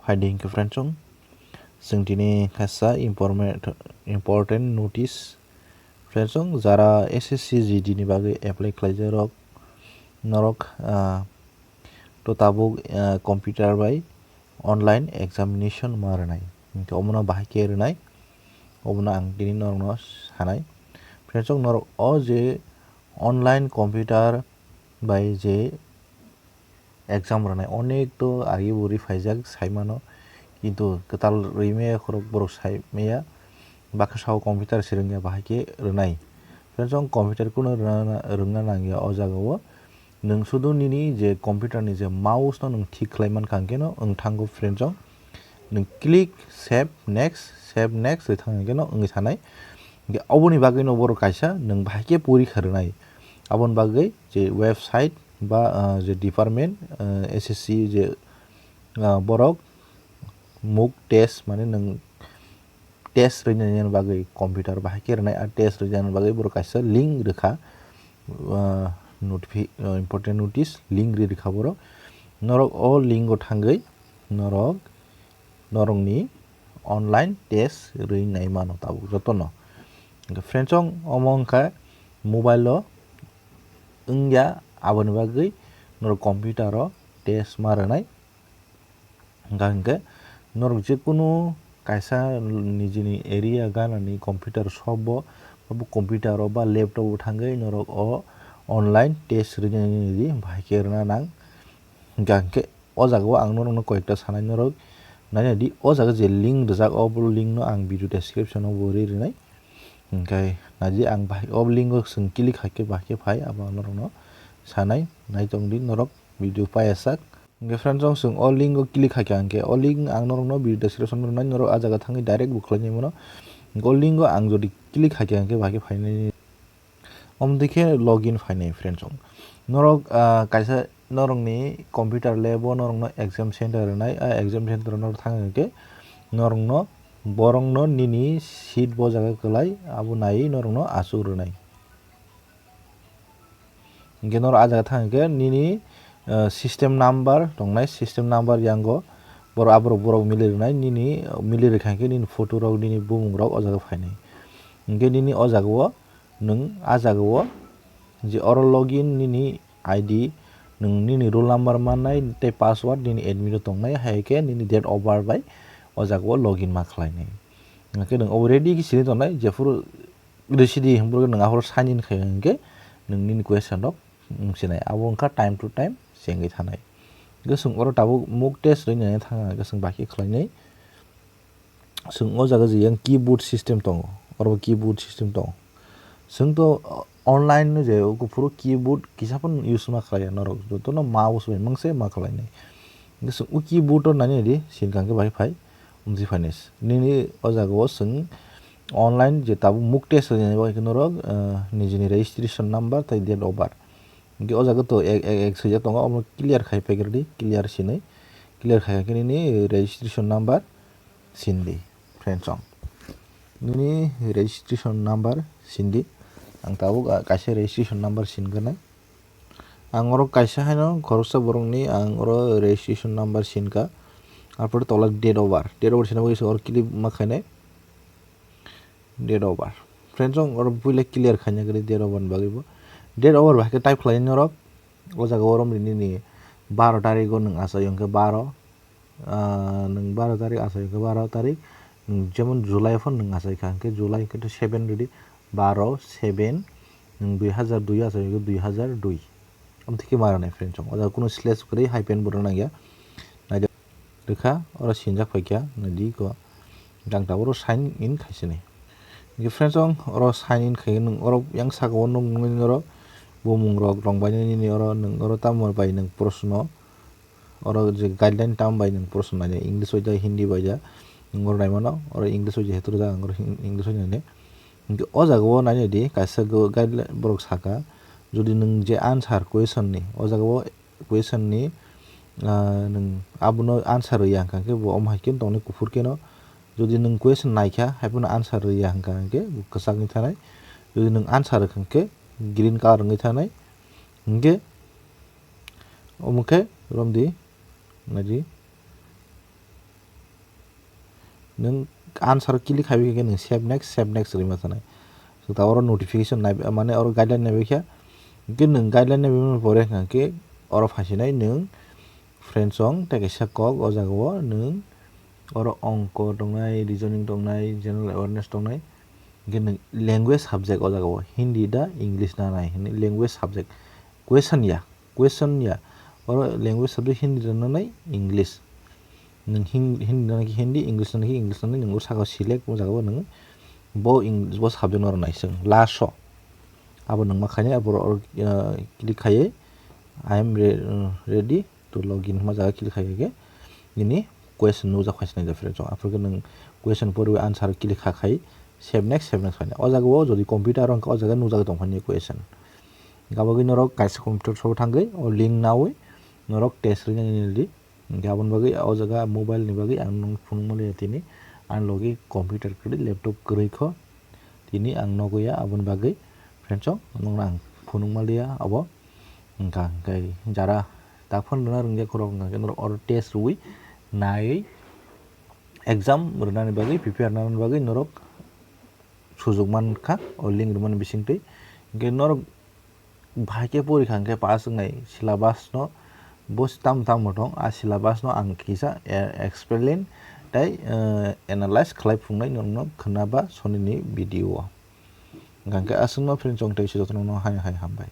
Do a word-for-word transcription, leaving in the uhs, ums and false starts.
Hai di hinkhe friendsong, chwng tini kaisa important, important notice. Friendsong, jara S S C G D ni bagwi apply khlaijak rok, norok, ah, to tabuk, ah, computer bai online examination ma rwnai. Hinkhe omono bahai khe rwnai, obono ang tini norokno sanai. Friendsong, norok o je online computer bai je exam rwnai, onek to agi bo ri phaijak sai mano, kintu kwtal rwi maya khorok borok sai maya, baksa sao computer se rwngya bahai khe rwnai. Friendsong, computer kuno rwna, rwngna nangya o jaga o. Nwng sudu nini je computer ni je mouse no nwng thik khlai mankha hwnkhe no wng thango friendsong. Nwng click save next, save next ri thang hwnkhe no wngwi sanai. Hinkhe oboni bagwi no borok kaisa nwng bahai khe porikha rwnai. Aboni bagwi je website ba, ah, je department, ah, S S C je, ah, borok mock test, mane nwng test rwinani bagwi computer bahai khe rwnai, a test rwinani bagwi borok kaisa link rwkha, ah, notifi-, ah, important notice link ri rwkha borok. Norok o link o thangwi norok norokni online test rwi nai mano tabuk jotono. Hwnkhe friendsong, omo wngkha mobile o wngya, aboni bagwi norok computer o test ma rwnai. Hwnkha hwnkhe norok jekunu kaisa nijini area ganani computer shop o, abo computer o ba laptop o thangwi norok o online test rwinani bahai khe rwna nang. Hwnkha hwnkhe o jaga o ang norokno koyekta sanai, norok naina di, o jaga je link rijak, o link no ang video description o bo ri rwnai. Hwnkhe naidi ang bahai o link o chwng click hai khe bahai khe phai, abo ang norokno sanai, nai tong di norok video paiya sak. Hwnkhe friendsong, chwng o link o click hai khe hwnkhe o link ang norokno video description o rwnai, norok a jaga thangwi direct bo khlainai mano. Hwnkhe o link o ang jodi click hai khe hwnkhe bahai khe phainai. Omo twi khe login phainai friendsong. Norok, ah, kaisa norokni computer lab o norokno exam center rwnai, a exam center o norok thang hwnkhe norokno, borokno nini seat bo jaga kwlai abo naiwi norokno achuk rwnai. Hwnkhe norok a jaga thang hwnkhe nini, ah, system number tongnai, system number yango borok, aborok borok mili rwnai, nini mili rwkha hwnkhe nini photo rok, nini bumung rok o jaga phainai. Hwnkhe nini o jaga o nwng a jaga o je oro login nini I D, nwng nini roll number mannai tei password nini admit o tongnai, hai khe nini date of birth bai o jaga o login ma khlainai. Hwnkhe nwng obo ready khe sini tongnai, jephuru rwsidi hwnphru nwng aphuru sign in khai hwnkhe nwng nini question rok wngsinai, abo wngkha time to time chengwi thanai. Hwnkhe chwng oro tabuk mock test rwinani thang hwnkhe chwng bahai khe khlainai. Chwng o jaga je yang keyboard system tongo, oro bo keyboard system tongo. Chwng to, o, online no je o kuphuru keyboard kisa phano use ma khlaiya norok, jotono mouse bai mangse ma khlainai. Hwnkhe chwng o keyboard o nainai di, sinkha hwnkhe bahai phai, umsi phainai se. Nini o jaga o chwng online je tabuk mock test rwinani bagwi khe norok, ah, nijini registration number tei date of birth. Hwnkhe o jaga to ek, ek, ek swijak tongo, omo clear khai paikrwdi, clear sinwi. Clear khai khe nini registration number sindi, friendsong. Nini registration number sindi. Ang tabuk, ah, kaisa registration number sinkha nai. Ang oro kaisa haino khoroksa borokni ang oro registration number sinkha. Arpore tola date of birth. Date of birth sina bagwi se oro click ma khainai. Date of birth. Friendsong, oro puila clear khaina kwrwi date of birth ni bagwi bo. Date of birth bai khe type khlai norok. O jaga o romri nini baro tarik o nwng achai hwnkhe baro. Ah, nwng baro tarik achai hwnkhe baro tarik. Nwng jemon July phano nwng achai kha hwnkhe July hwnkhe seven rwdi. Baro, seven, nwng dui hazar dui achai hwnkhe dui hazar dui. Amtwi khe ma rwnai friendsong. O jaga kunu slash kwrwi hyphen bo rwna nangya. Naidi. Rwkha, oro sinjak phaikha, naidi ko. Jang taboro sign in khaisinai. Hwnkhe friendsong, oro sign in khai nwng oro yang saka o nuk nungwi oro bumung rok rwng bainani nini oro nwng oro tamo bai nwng proshno, oro je guideline tamo bai nwng proshno nainai, English bai ja, Hindi bai ja, nwng oro naimano, oro English bai je hetero ja, ang oro hin-, English bai nainai. Hwnkhe o jaga o nainai di, kaisa go guideline borok saka, jodi nwng je answer question ni, o jaga o question ni, ah, nwng abono answer rwya hwnkha hwnkhe bo omo hai khe tongnai kuphur khe no. Jodi nwng question naikha, hai phano answer rwya hwnkha hwnkhe bo kwchak wngwi thanai. Jodi nwng answer rwkha hwnkhe green colour wngwi thanai. Hwnkhe omo khe romdi, naidi. Nwng answer click khai khe nwng save next, save next rwima sanai. Swk ta oro notification nai, mane oro guideline naibai khe. Hwnkhe nwng guideline naibai pore hwnkhe oro phaisinai nwng friends song tei kaisa kok o jaga o nwng oro ongko tongnai, reasoning tongnai, general awareness tongnai. Hwnkhe nwng language subject o jaga o Hindi da English na nai hwnwi language subject. Question ya, question ya. Oro language subject Hindi rwna nai English. Nwng Hin-, Hindi rwna khe Hindi, English rwna khe English rwna nai nwng o saka o select o jaga o nwng bo Eng-, bo subject no rwnai chwng last o. Abo nwng ma khainai abo oro, ah, click khaiwi I am re-, uh, ready to login hwnma jaga click khai khe nini question nukjak phai sinai da friends. Aphuru khe nwng question poriwi answer click kha khai save next, save next khainai. O jaga o jodi computer o hwnkhe o jaga nukjagwi tong phai nini question. Hwnkhe abo bagwi norok kaisa computer sabo thangwi o link nawi norok test rwna nini di. Hwnkhe aboni bagwi o jaga mobile ni bagwi ang nwng phunukma liya tini ani logi computer kwrwi laptop kwrwi kho tini ang nogo ya aboni bagwi friends o nwng ang phunukma liya abo. Hwnkha hwnkhe jara taphano rwna rwngya khorok hwnkha khe norok oro test rwui naiwi exam rwnani bagwi prepare rwnani bagwi norok sujuk mankha o link rwmani bisingtwi. Hwnkhe norok bahai khe porikha hwnkhe pass wngnai syllabus no bo tamo tamo tong a syllabus no ang kisa e-, explain tei, eh, analyze khlai phunuknai norokno khwnaba sonini video o. Hwnkha hwnkhe aswkno friends chong tei se jotono hai hai hambai.